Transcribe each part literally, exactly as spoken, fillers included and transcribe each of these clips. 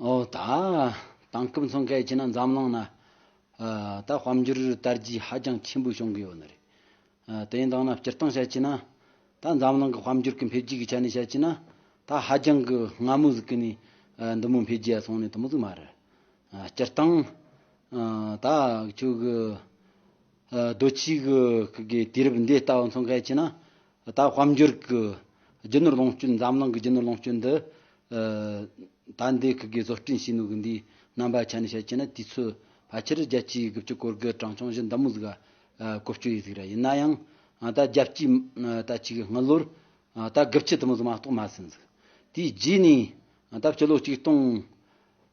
ཨོ་ད། དེང་སྐབས་མཚོན་ག་ཡིན་ན་འཛམ་གླིང་ན། ཨ་ད་དཔལ་འབྱོར་དར་རྒྱས་ཧ་ཅང་ཆེན་པོ་བྱུང་གི་ཡོད་ནི་རེད། ཨ་དེ་ཡིན་དང་ན་སྤྱིར་བཏང་བཤད་ཀྱི་ན། ད་འཛམ་གླིང་གི་དཔལ་འབྱོར་གྱི་འཕེལ་རྒྱས་ཀྱི་ཆ་ནས་བཤད་ཀྱི་ན། ད་ཧ་ཅང་གི་སྔ་མོ་ཟིག་གི་ནས་ཨ་འདི་མོ་འཕེལ་རྒྱས་སོང་ནས་དེ་མོ་ཟིག་མ་རེད། ཨ་སྤྱིར་བཏང་། ཨ་ད་ཁྱོད་གི་ཨ་རྡོ་ཆས་གི་གི་དུས་རབས་འདི་ལྟ་བུ་མཚོན་ག་ཡིན་ན། ད་དཔལ་འབྱོར་གྱི་རྒྱུ་ནོར་ལོངས་སྤྱོད། འཛམ་གླིང་གི་རྒྱུ་ནོར་ལོངས་སྤྱོད་འདི། ཨ་ད་འདི་ཁུལ་གྱིས་བཟོ་སྐྲུན་བྱས་ནོ་གི་འདིའི་རྣམ་པ་ཆ་ནས་བཤད་ཀྱི་ན། དུས་ཚོད་ཕལ་ཆེར་བརྒྱད་ཅུ་གི་དགུ་བཅུ་གོ་དགུ་གྲངས་ཆུང་བཞི་འདི་མོ་ཟིག་ག་ཨ་བཀོལ་སྤྱོད་ཡེད་ཟིག་ར། ཡིན་ན་ཡང་ཨ་ད་རྒྱལ་སྤྱིའི་ཨ་ད་ཅིག་དངུལ་ལོར་ཨ་ད་དགུ་བཅུ་དེ་མོ་ཟིག་མ་གཏོགས་མ་ཟིན་ཟིག། དེའི་རྗེས་ནས་ཨ་ད་སྤྱི་ལོ་ཆིག་སྟོང་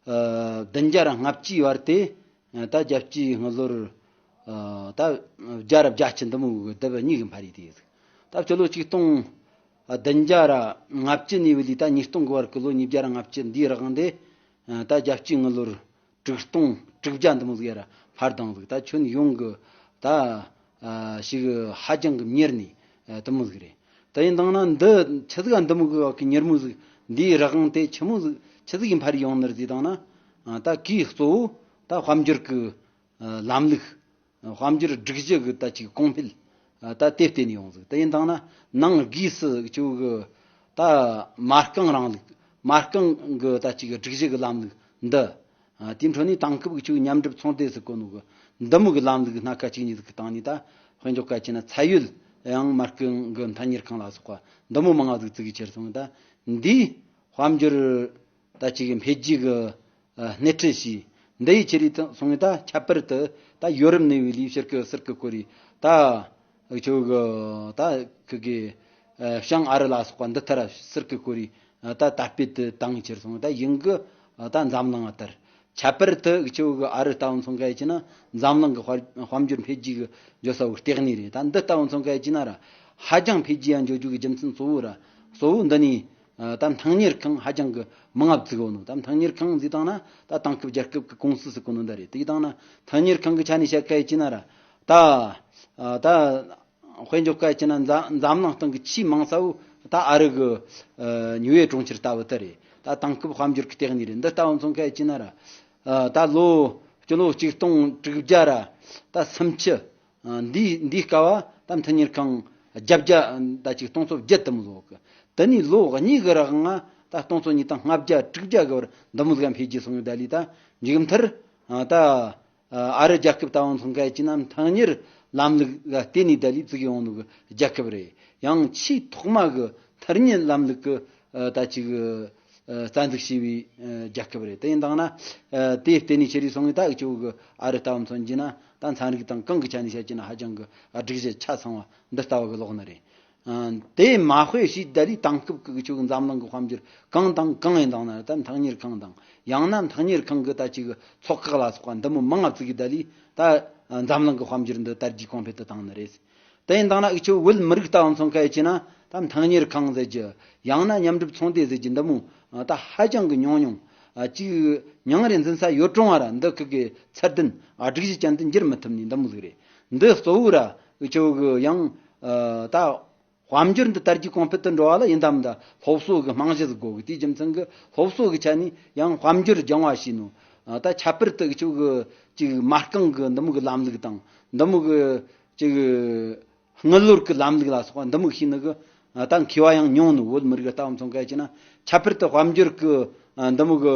ཨ་བདུན་བརྒྱ་ར་ལྔ་བཅུའི་བར་དེ། ད་རྒྱལ་སྤྱིའི་དངུལ་ལོར། ཨ་ད་བརྒྱ་ར་བརྒྱད་ཅུ་འདི་མོ་གི་ལྡབ་གཉིས་ཀྱི་འཕར་ཡི་དེ་ཟིག། ད་སྤྱི་ལོ་ཆིག་སྟོང་བདུན་བརྒྱ་ར་ལྔ་བཅུ་ནས་བུད་ལི་ད་ཉིས་སྟོང་གི་བར་གི་ལོ་ཉིས་བརྒྱ་ར་ལྔ་བཅུ་འདིའི་རིང་དེ། ད་རྒྱལ་སྤྱིའི་དངུལ་ལོར་དྲུག་སྟོང་དྲུག་བརྒྱ་འདི་མོ་ཟིག་ཡ་ར་འཕར་བཏང་ཟིག། ད་ཁྱོན་ཡོངས་གི་ད་ཨ་ཞིག་ཧ་ཅང་གི་མྱུར་ནས་ཨ་དེ་མོ་ཟིག་རེད། དེ་ཡིན་དང་ན་འདི་ཆི་ཟིག་འདི་མོ་གི་མྱུར་མོ་ཟིག། འདིའི་རང་དབང་དེ་ཆི་མོ་ཟིག་ཆི་ཟིག་གི་འཕར་ཡོང་ནི་རེད་ཟེར་དང་ན། ད་གི་གཙོ་བོ་ད་དཔལ་འབྱོར་གི་ལམ་ལུགས། དཔལ་འབྱོར་སྒྲིག་གཞི་གི་ད་ཅིག་གོང་འཕེལ་ད་དེ་བརྟེན་ནས་ཡོང་ཟིག། དེ་ཡིན་དང་ན་ནང་སྒོས་སུ་ཁྱོད་གི་ད་མ་རྐང་རིང་ལུགས། མ་རྐང་གི་ད་ཅིག་སྒྲིག་གཞི་གི་ལམ་ལུགས་འདི། ཨ་དེའི་འཕྲོ་ནས་དེང་སྐབས་ཀྱི་ཆོས་མཉམ་སྒྲུབ་ཚོང་སྡེ་ཟེར་གོ་ནོ་གི་འདི་མོ་གི་ལམ་ལུགས་སྣ་ཁ་གཅིག་གཉིས་ཟིག་གི་སྟེང་ནས། ད་དཔེ་འཇོག་ག་བྱས་ན་ཚད་ཡོད་ཡང་མ་རྐང་གི་མཐའ་གཉེར་ཁང་ལ་སོགས་པ་འདི་མོ་མང་ང་ཟིག་བཙུགས་གི་ཁྱེར་སོང་། ད་འདིས་དཔལ་འབྱོར་ད་ཅིག་འཕེལ་རྒྱས་གི་ཨ་སྣེ་ཁྲིད་བྱས། འདི་ཡི་ཆེད་དུ་སོང་ད་ཁྱད་པར་དུ་ད་ཡོ་རོབ་ནས་བུད་ལི་ཕྱིར་གི་ཟུར་གི་ཀོ་རི་ད། ཁྱོད་གི་ད་ཁུ་གི་ཨ་བྱང་ཨ་རི་ལ་སོགས་པ་འདི་ལྟར་ཟུར་གི་ཀོ་རི་ད་དར་སྤེལ་དུ་བཏང་ཕྱིར་སོང་། ད་ཡིན་གི་ད་འཛམ་གླིང་ང་དར། ཁྱད་པར་དུ་ཁྱོད་གི་ཨ་རི་ལྟ་བུ་མཚོན་ག་ཡིན་ན་འཛམ་གླིང་གི་དཔལ་དཔལ་འབྱོར་འཕེལ་རྒྱས་གི་འགྱོ་ས་བོ་ལྟེ་གནས་རེད། ད་འདི་ལྟ་བུ་མཚོན་ག་ཡིན་ན་ར་ཧ་ཅང་འཕེལ་རྒྱས་ཡང་འགྱོ་རྒྱུ་གི་རྒྱུ་མཚན་གཙོ་བོ་ར་གཙོ་བོ་འདི་ནི་ད་མཐའ་གཉེར་ཁང་ཧ་ཅང་གི་མང་ང་བཙུགས་ཡོད་ནོ། ད་མཐའ་གཉེར་ཁང་ཟེར་དང་ན་ད་དེང་སྐབས་རྒྱལ་ཁབ་ཀྱི་ཀུང་སི་ཟེར་གོ་ནོ་འདི་རེད། དེ་དང་ན་མཐའ་གཉེར་ཁང་གི་ཆ་ནས་བཤད་ག་ཡིན་ན་ར་ད་ད། དཔེ་འཇོག་ག་བྱས་ན་འཛམ་འཛམ་གླིང་སྟེང་གི་ཆེས་མང་ས་བོ་ད་ཨ་རི་གི་ཨ་ཉུ་ཝེ་གྲོང་ཁྱེར་ལྟ་བུ་དེ་རེད། ད་དེང་སྐབས་དཔལ་འབྱོར་གི་ལྟེ་གནས་རེད། འདི་ལྟ་བུ་མཚོན་ག་བྱས་ན་ར་ཨ་ད་ལོ་སྤྱི་ལོ་ཆིག་སྟོང་དྲུག་བརྒྱ་ར་ད་སུམ་ཅུ། ཨ་འདི་འདིའི་སྐབས་བ་ད་མཐུན་གཉེར་ཁང་བརྒྱད་བརྒྱ་ད་ཅིག་སྟོང་ཚོ་བརྒྱད་དུ་མོ་བཟོ་གི། དེ་ནས་ལོ་གཉིས་གི་རིང་ང་ད་སྟོང་ཚོ་གཉིས་དང་ལྔ་བརྒྱ་དྲུག་བརྒྱ་གི་བར་འདི་མོ་ཟིག་འཕེལ་རྒྱས་སོང་ཡོད། ད་ལི་ད་མཇུག་མཐར་ཨ་ད། ཨ་རི་རྒྱལ་ཁབ་ལྟ་བུ་མཚོན་ག་བྱས་ན་མཐའ་གཉེར་ལམ་ལུགས་ལ་བརྟེན་ནས་ད་ལི་བཙུགས་ཡོང་ནོ་གི་རྒྱལ་ཁབ་རེད། ཡང་ཆེས་ཐོག་མ་གི་མཐར་གཉེར་ལམ་ལུགས་ཀྱི་ཨ་ད་ཅིག་ཨ་རྩ་འཛུགས་བྱས་པའི་ཨ་རྒྱལ་ཁབ་རེད། དེ་ཡིན་དང་ན་ཨ་དེ་བརྟེན་ནས་ཁྱེར་རེ་སོང་ངས་ད་འུ་ཅོ་གི་ཨ་རི་ལྟ་བུ་མཚོན་གྱི་ན་ད་ཚན་རིག་དང་གང་གི་ཆ་ནས་བཤད་ཀྱི་ན་ཧ་ཅང་གི་ཨ་སྒྲིག་གཞི་ཆ་ཚང་བ་འདི་ལྟ་བུ་གི་ལོག་ནི་རེད། ཨ་དེ་མ་དཔེ་ཞིག་ད་ལི་དེང་སྐབས་ཀྱི་ཆོས་འཛམ་གླིང་གི་དཔལ་འབྱོར་གང་དང་གང་ཡིན་དང་ན་ད་མཐའ་གཉེར་ཁང་དང་ཡང་ན་མཐའ་གཉེར་ཁང་གི་ད་ཅིག་ཚོགས་ཁག་ལ་སོགས་པ་འདི་མོ་མང་ང་བཙུགས་གི་ད་ལི་ད་འཛམ་གླིང་གི་དཔལ་འབྱོར་འདི་དར་རྒྱས་གོང་འཕེལ་དུ་བཏང་ནི་རེད། དེ་ཡིན་དང་ན་འུ་ཆོ་བོད་མི་རིགས་ལྟ་བུ་མཚོན་ག་ཡིན་ན་ད་མཐའ་གཉེར་ཁང་ཟེར་རྒྱུ་ཡང་ན་མཉམ་སྒྲུབ་ཚོང་སྡེ་ཟེར་རྒྱུ་འདི་མོ་ད་ཧ་ཅང་གི་ཉུང་ཉུང་ཅིག་མྱིང་རེ་འཛིན་ས་ཡོད་རུང་བ་ར་འདི་ཁུ་གི་ཚད་ལྡན་སྒྲིག་གཞི་ཅན་དུ་འགྱུར་མི་ཐུབ་ནི་འདི་མོ་ཟིག་རེད། འདི་གཙོ་བོ་ར་འུ་ཆོ་གི་ཡང་ད། དཔལ་འབྱོར་འདི་དར་རྒྱས་གོང་འཕེལ་དུ་འགྲོ་བ་ལ་ཡིན་དམ་ད་སློབ་གསོ་གི་རྨང་གཞི་ཟིག་དགོས་གི། དེའི་རྒྱུ་མཚན་གི་སློབ་གསོ་གི་ཆ་ནས་ཡང་དཔལ་འབྱོར་སྦྱང་བ་བྱས་ནོ། ད་ཁྱད་པར་དུ་ཁྱོད་གི་ཅིག་མ་རྐང་གི་འདི་མོ་གི་ལམ་ལུགས་དང་འདི་མོ་གི་ཅིག་དངུལ་ལོར་གི་ལམ་ལུགས་ལ་སོགས་པ་འདི་མོ་ཤེས་ནི་གི་ད་མཁས་པ་ཡང་ཉུང་ནོ། བོད་མི་རིགས་ལྟ་བུ་མཚོན་ག་ཡིན་ན་ཁྱད་པར་དུ་དཔལ་འབྱོར་གི་འདི་མོ་གི་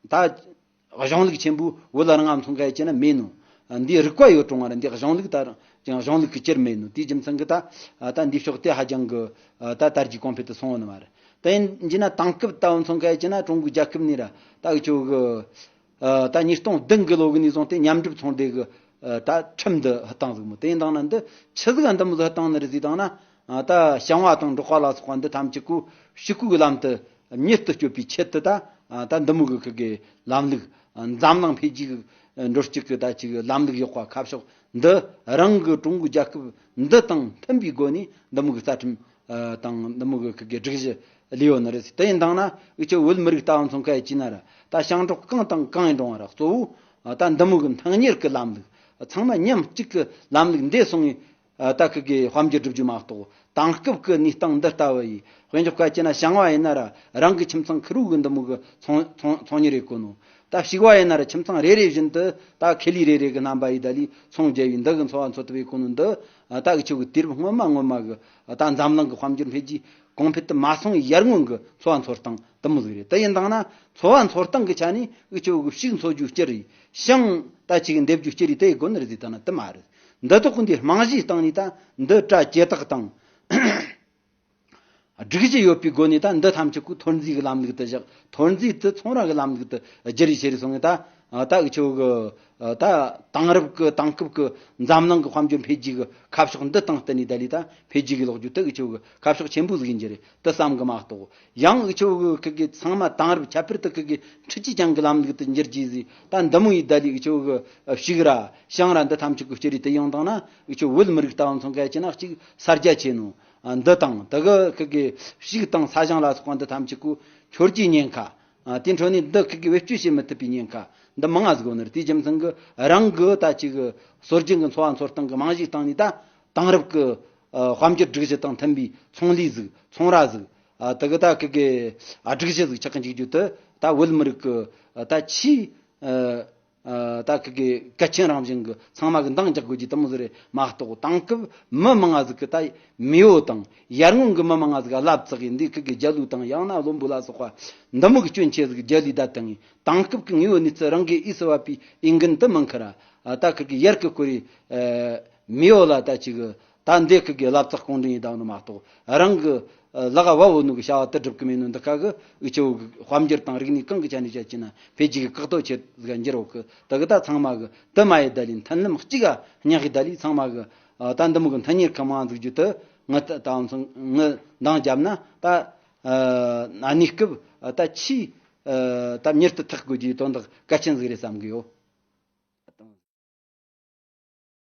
ད། གཞུང་ལུགས་ཆེན་པོའི་བོད་རང་ང་མཚོན་ག་ཡིན་ན་མེད་ནོ། འདིའི་རིག་པ་ཡོད་རུང་བ་ར་འདི་གཞུང་ལུགས་ད་ཀྱང་གཞུང་ལུགས་ཀྱི་ཅིར་མེད་ནོ། དེའི་རྒྱུ་མཚན་གྱིས་ད་ད་འདིའི་ཕྱོགས་དེ་ཧ་ཅང་གི་ད་དར་རྒྱས་གོང་འཕེལ་དུ་སོང་བ་ནི་མ་རེད། ད་ཡིན་གྱི་ན་དེང་སྐབས་ལྟ་བུ་མཚོན་ག་ཡིན་ན་ཀྲུང་གོའི་རྒྱལ་ཁབ་ནས་ར་ད་འུ་ཆོ་གི་ད་ཉིས་སྟོང་བདུན་གི་ལོ་གི་ནས་བཟུང་སྟེ་མཉམ་སྒྲུབ་ཚོང་སྡེ་གི་ད་ཁྲིམས་འདི་ཧུར་ཐག་ཟིག་མོ། དེ་ཡིན་དང་ན་འདི་ཆི་ཟིག་འདི་མོ་ཟིག་ཧུར་ཐག་ནི་རེད་ཟིག་དང་ན། ད་ཞིང་བ་དང་འབྲོག་པ་ལ་སོགས་པ་འདི་ཐམས་ཅད་ཀོ་ཕྱུག་པོའི་ལམ་དུ་མྱུར་དུ་སྐྱོད་པའི་ཆེད་དུ་ད་ད་འདི་མོ་གི་ཁུ་གི་ལམ་ལུགས་འཛམ་གླིང་འཕེལ་རྒྱས་འགྲོ་སྤྱི་གི་ད་ཅིག་ལམ་ལུགས་ཡག་པ་ཁ་ཕྱོགས་འདི་རང་གི་ཀྲུང་གོའི་རྒྱལ་ཁབ་འདི་དང་མཐུན་པའི་སྒོ་ནས་འདི་མོ་གི་རྩ་ཁྲིམས་དང་འདི་མོ་གི་ཁུ་གི་སྒྲིག་གཞི་ལས་ཡོད་ནི་རེད། དེ་ཡིན་དང་ན་འུ་ཆོ་བོད་མི་རིགས་ལྟ་བུ་མཚོན་ག་ཡིན་ན་ར་ད་ཞིང་འབྲོག་གང་དང་གང་ཡིན་རུང་བ་ར་གཙོ་བོ་ད་འདི་མོ་གི་མཐའ་གཉེར་གི་ལམ་ལུགས་ཚང་མ་མཉམ་གཅིག་གི་ལམ་ལུགས་འདི་སོང་ངས། ཨ་ད་ཁུ་གི་དཔལ་འབྱོར་སྒྲུབ་རྒྱུ་མ་གཏོགས་ དེང་སྐབས་ཀྱི་གནས་སྟངས་འདི་ལྟ་བུ་ཡིས། དཔེ་འཇོག་སྐད་ཅེ་ན་ཞིང་བ་ཡིན་ན་ར་རང་གི་ཁྱིམ་ཚང་ཁེར་བོ་གི་འདི་མོ་གི་ཚོང་ཚོང་ཚོང་གཉེར་རེད་གོ་ནོ། ད་ཕྱུགས་བ་ཡིན་ན་ར་ཁྱིམ་ཚང་རེ་རེ་བཞིན་དུ་ད་ཁེ་ལས་རེ་རེ་གི་རྣམ་པ་ཡིས་ད་ལས་ཚོང་རྒྱབ་པའི་འདི་གི་འཚོ་བ་འཚོ་ཐུབ་པའི་གོ་ནོ་འདི། ད་འུ་ཆོ་གི་དུས་རབས་སྔོན་མ་སྔོན་མ་གི་ད་འཛམ་གླིང་གི་དཔལ་འབྱོར་འཕེལ་རྒྱས་གོང་འཕེལ་དུ་མ་སོང་བའི་ཡར་སྔོན་གི་འཚོ་བ་འཚོ་སྟངས་དེ་མོ་ཟིག་རེད། དེ་ཡིན་དང་ན་འཚོ་བ་འཚོ་སྟངས་གི་ཆ་ནས་འུ་ཆོ་གི་ཕྱུགས་འཚོ་རྒྱུ་སྤྱི་རེད། ཞིང་ད་ཅིག་འདེབས་རྒྱུ་སྤྱི་རེད། དེ་ཡི་དགོས་ནི་རེད་ཟེར་ད་ན་དེ་མ་རེད། འདི་དག་གི་འདི་རྨང་གཞིའི་སྟེང་ནས་ད་འདི་སྤྲ་ཇེ་དག་དང་། སྒྲིག་གཞི་ཡོད་པའི་སྒོ་ནས་ད་འདི་ཐམས་ཅད་ཀོ་ཐོན་རྫས་ཀྱི་ལམ་ལུགས་དུ་བཞག་ཐོན་རྫས་དེ་ཚོང་ར་གི་ལམ་ལུགས་དུ་བསྒྱུར་རེ་བྱེད་རེ་སོང་ངེ་ད། ད་འུ་ཆོ་གི་ད་དེང་རབས་ཀྱི་དེང་སྐབས་ཀྱི་འཛམ་གླིང་གི་དཔལ་འབྱོར་འཕེལ་རྒྱས་ཀྱི་ཁ་ཕྱོགས་འདི་དང་བསྟུན་ནས་ད་ལས་ད་འཕེལ་རྒྱས་ཀྱི་ལོག་རྒྱུ་དེ་འུ་ཆོ་གི་ཁ་ཕྱོགས་ཆེན་པོ་ཟིག་ཡིན་རྒྱུ་རེད། དེ་བསམ་གི་མ་གཏོགས། ཡང་འུ་ཆོ་གི་ཁི་གི་ཚང་མ་དེང་རབས་ཁྱད་པར་དུ་ཁི་གི་འཕྲུལ་ཆས་ཅན་གྱི་ལམ་ལུགས་དུ་འགྱུར་རྒྱུ་ཟིག་ད་འདི་མོ་ཡི་ད་ལས་འུ་ཆོ་གི་ཕྱུགས་ར་ཞིང་ར་འདི་ཐམས་ཅད་ཀྱི་སྤྱི་རེད། དེ་ཡང་དང་ན་འུ་ཆོ་བོད་མི་རིགས་ལྟ་བུ་མཚོན་གལ་ཆེ་ན་གཅིག་ས་རྒྱ་ཆེ་ནོ། ཨ། འདི་དང་དེ་གི་ཁི་གི་ཕྱུགས་དང་ས་ཞིང་ལ་སོགས་པ་འདི་ཐམས་ཅད་ཀོ་འཁྱོར་གྱི་ཉེན་ཁ། ཨ། དེ་འཕྲོ་ནས་འདི་ཁི་གི་བེད་སྤྱོད་བྱེད་མི་ཐུབ་པའི་ཉེན་ཁ་འདི་མང་ང་ཟིག་ཡོད་ནི་རེད། དེའི་རྒྱུ་མཚན་གི་རང་གི་ད་ཅིག་གི་སྲོལ་རྒྱུན་གི་འཚོ་བ་འཚོ་སྟངས་གི་རྨང་གཞིའི་སྟེང་ནས་ད་དེང་རབས་གི་ཨ། དཔལ་འབྱོར་སྒྲིག་གཞི་དང་མཐུན་པའི་ཚོང་ལས་ཟིག་ཚོང་ར་ཟིག་ཨ། དེ་གི་ད་ཁི་གི་ཨ། སྒྲིག་གཞི་ཟིག་ཆགས་གི་འཇུག་རྒྱུ་དེ་ད་བོད་མི་རིགས་གི་ཨ། ད་ཆེས་ཨ། ཨ། ད་ཁི་གི་གལ་ཆེན་རང་བཞིན་གི་ཚང་མ་གི་འདང་རྒྱག་དགོས་ཀྱི་དེ་མོ་ཟིག་རེད་མ་གཏོགས། དེང་སྐབས་མི་མང་ང་ཟིག་གི་ད་མེས་པོ་དང་ཡར་སྔོན་གི་མི་མང་ང་ཟིག་ག་ལབ་ཙག་གི་འདི་ཁི་གི་རྒྱལ་བློན་དང་ཡང་ན་བློན་པོ་ལ་སོགས་པ་འདི་མོ་གི་སྐྱོན་ཆེ་ཟིག་རྒྱལ་ལི་ད་དང་། དེང་སྐབས་ཀྱི་དངོས་ཡོད་གནས་ཚུལ་རང་གི་ཨི་སི་བ་པའི་ཨི་འགན་དུ་མི་འཁུར་ར། ཨ། ད་ཁི་གི་ཡར་གི་ཁོ་རི་ཨ། མེས་པོ་ལ་ད་ཅིག་གི་ད་འདི་ཁི་གི་ལབ་ཙག་གོང་དྲིན་ཡིན་དང་ནི་མ་གཏོགས། རང་གི་ཨ། ལག་བ་བོ་ནུ་གི་བྱ་བ་དུ་སྒྲུབ་གི་མེད་ནོ། འདི་ཁ་གི་འུ་ཆོ་གི་དཔལ་འབྱོར་དང་རིག་གནས་གང་གི་ཆ་ནས་བཤད་ཀྱི་ན་འཕེལ་རྒྱས་ཀྱི་བཀག་རྡོ་ཆེ་ཟིག་འགྱུར་འོག་གི་དེ་གི་ད་ཚང་མ་གི་དུ་མ་ཡི་ད་ལི་མཐུན་ལམ་གཅིག་ག་སྙེག་གི་ད་ལི་ཚང་མ་གི་ཨ། ད་འདི་མོ་གི་མཐུན་གཉེར་ཁ་མང་འཛུགས་རྒྱུ་དུ་ངི་ད་ད་ང་ཚོ་ངི་འདང་བརྒྱབ་ན་ད་ཨ། གནས་སྐབས་ད་ཆེས་ཨ། ད་མྱུར་དུ་ཐག་དགོས་རྒྱུའི་དོན་དག་གལ་ཆེན་ཟིག་རེད་བསམ་གི་ཡོད།